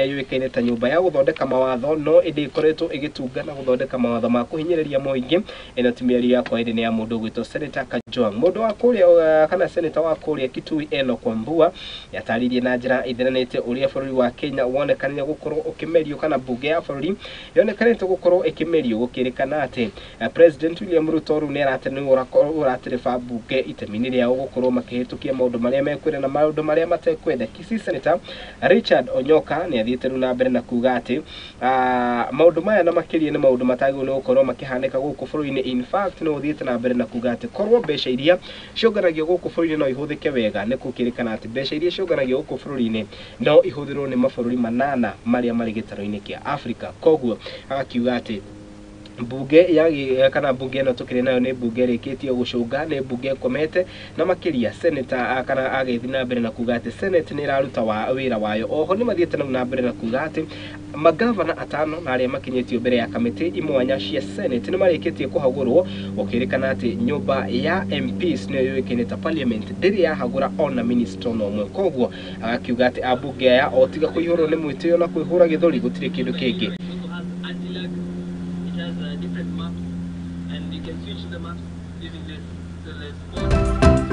Yũĩkaine ta nyũmba ya gũthondeka mawatho, no ĩndĩ ĩkoretwo ĩgĩtunga na gũthondeka mawatho ma kũhinyĩrĩria mũingĩ. Ĩno ti mĩario yakwa, ĩndĩ nĩ ya mũndũ ũgwĩtwo Senator Kajwang', mũndũ wa kũrĩa kana senator wa kũrĩa Kitui, Enoch Wambua. Nĩatarĩirie na njĩra ĩtheranĩte ũrĩa bũrũri wa Kenya wonekanire gũkorwo ũkĩmerio, kana mbunge ya bũrũri yonekanĩte gũkorwo ĩkĩmerio, gũkĩrĩkana atĩ President William Ruto rĩu nĩ ũratereba mbunge itemi-inĩ rĩao gũkorwo makĩhĩtũkia maũndũ marĩa mekwenda na maũndũ marĩa matekwenda. Kisii Senator Richard Onyoka nĩ athiĩte rĩu na mbere na kuga atĩ maũndũ maya na makĩria nĩ maũndũ matagĩrĩirwo nĩ gũkorwo makĩhanĩka gũkũ bũrũri-inĩ. In fact, nĩ ũthiĩte na mbere na kuga atĩ korwo mbeca iria ciũnganagio gũkũ bũrũri-inĩ no ihũthĩke wega, nĩ gũkĩrĩkana atĩ mbeca iria ciũnganagio gũkũ bũrũri-inĩ no ihũthĩrwo nĩ mabũrũri 8 marĩa marĩ gĩtarũ-inĩ kĩa Afrika. Koguo agakiuga atĩ mbunge ya kana mbunge ĩno tũkĩrĩ nayo nĩ mbunge ĩrĩkĩtie gũcũnga, nĩ mbunge ĩkomete na makĩria. Senator kana agĩthiĩ na mbere na kuga atĩ Senate nĩ ĩraruta wa wĩra wayo. Oho nĩ mathiĩte na mbere na kuga atĩ magavana 5 na arĩa makinyĩtio mbere ya kamĩtĩ imwanya cia Senate nĩ marĩkĩtie kũhagũrwo, gũkĩrĩkana atĩ nyũmba ya MPs nĩyo yũĩkaine ta Parliament ndĩrĩ yahagũra ona minister ona ũmwe. Koguo agakiuga atĩ ambunge aya o tiga kũihũrwo nĩ mwĩtĩo na kwĩhũra gĩthũri, gũtirĩ kĩndũ kĩngĩ. It has different maps, and you can switch the maps using this. So there's